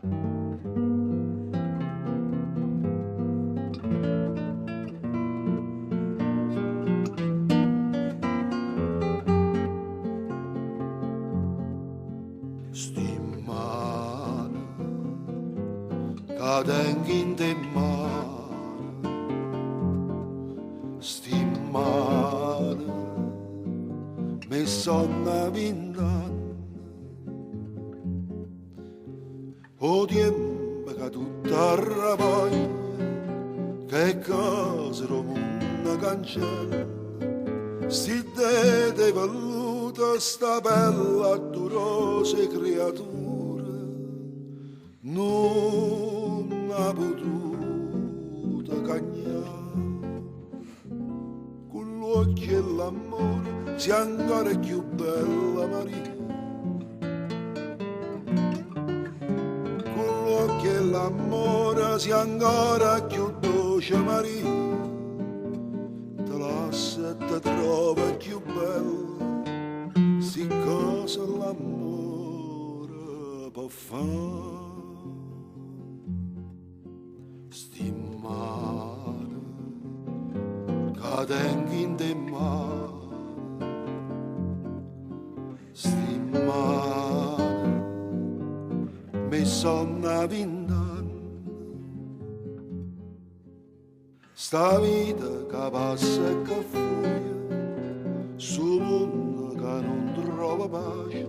Sti mmane ca tengo 'int' 'e mmane, sti mmane me sonna vint'anne. O tiempo ca tutto arravoglia, che 'e cose d' 'o munno cancella, sti ddete 'e velluto, sta pelle addurosa 'e criatura, nun ha pututo cagnà. Cu ll'uocchie 'e ll'ammore si ancora cchiù bella Maria. Cu ll'uocchie 'e ll'ammore si ancora cchiù doce Maria. Te lasso e te trovo cchiù bella si cosa l'ammore po' fà. Sti mmane ca tengo 'int' 'e mmane, sti mmane me sonna vint'anne. Sta vita ca passa e ca fuje, stu munno ca nun trova pace,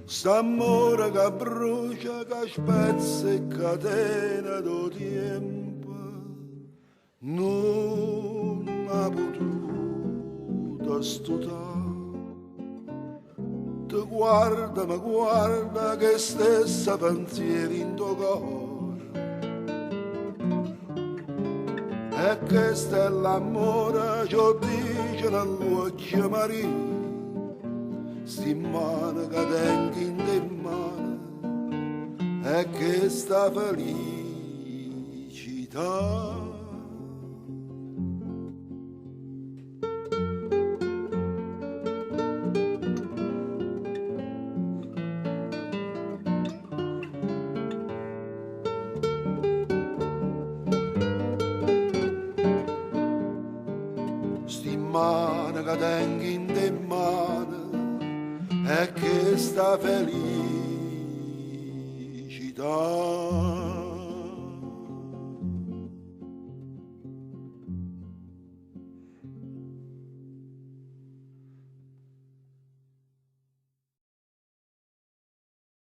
st'ammore ca brucia, ca spezza 'e catene d' 'o tiempo, nun ha pututo stutà. Te guarda, me guarda che stessa pensiero int' 'o core. E questo è l'amore, ce 'o diceno ll'uocchie Maria. Sti mmane ca tengo int' 'e mmane e chesta felicità. Sti mmane ca tengo 'int' 'e mmane e chesta felicità.